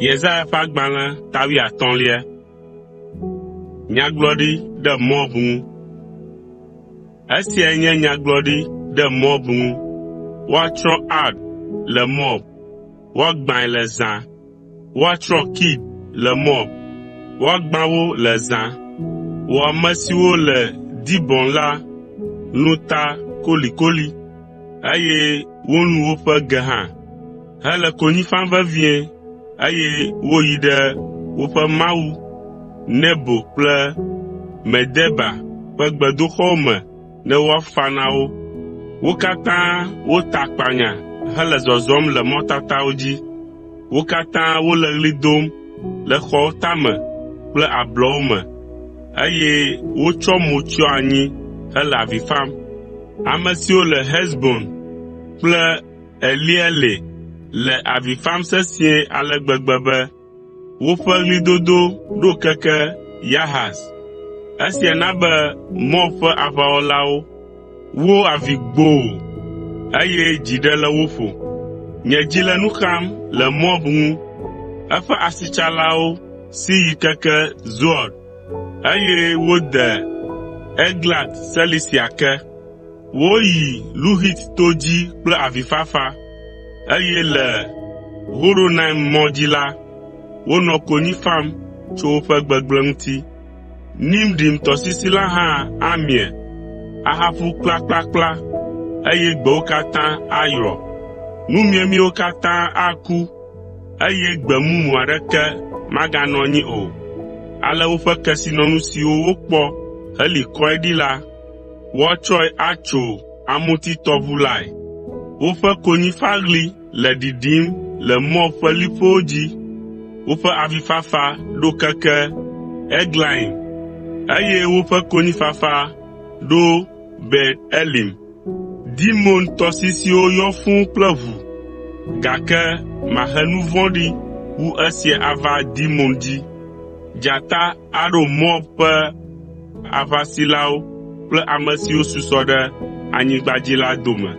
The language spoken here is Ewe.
Yesaya ƒe agbalẽ ta wuiatɔ̃lia. Nyagblɔɖi ɖe Moab ŋu. Esiae nye nyagblɔɖi ɖe Moab ŋu. Woatsrɔ̃ Ar le Moab, woagbãe le zã. Woatsrɔ̃ Kir le Moab, woagbã wo le zã. Wò ame siwo le Dibon la lũ ta kolikoli, eye wolũ woƒe ge hã, hele konyi fam vevie, eye woyi ɖe woƒe mawu Nebo kple Medeba ƒe gbedoxɔwo me ne woafa na wo. Wo katã wota akpanya hele zɔzɔm le mɔtatawo dzi. Wo katã wole ɣli dom le xɔwo tame kple ablɔwo me, eye wotsɔ mo tsyɔ anyi hele avi fam. Ame siwo le Hesbon kple Eleale le avi fam sesĩe ale gbegbe be woƒe ɣlidodo ɖo keke Yahaz. Esia na be Moab ƒe aʋawɔlawo wo avi gboo, eye dzi ɖe le wo ƒo. Nye dzi le nu xam le Moab ŋu. Eƒe asitsalawo si yi keke Zoar, eye wode Eglat Selisia ke. Woyi Luhit to dzi kple avifafa, eye le Horonaim mɔ dzi la, wonɔ konyi fam tso woƒe gbegblẽ ŋuti. Nimrim tɔsisi la hã amie, ahaƒu kplakplakpla, eye gbewo katã ayrɔ. Nu miemiewo katã aku, eye gbe mumu aɖeke maganɔ anyi o. Ale woƒe kesinɔnu siwo wokpɔ heli kɔe ɖi la, woatsɔe atso amutitɔʋu lae. Woƒe konyifaɣli le ɖiɖim le Moab ƒe liƒowo dzi, woƒe avifafa ɖo keke Eglaim, eye woƒe konyifafa ɖo Beer Elim. Dimon tɔsisiwo yɔ fũu kple ʋu, gake mahe nu vɔ̃ɖi wu esia ava Dimon dzi. Dzata aɖo Moab ƒe aʋasilawo kple ame siwo susɔ ɖe anyigba dzi la dome.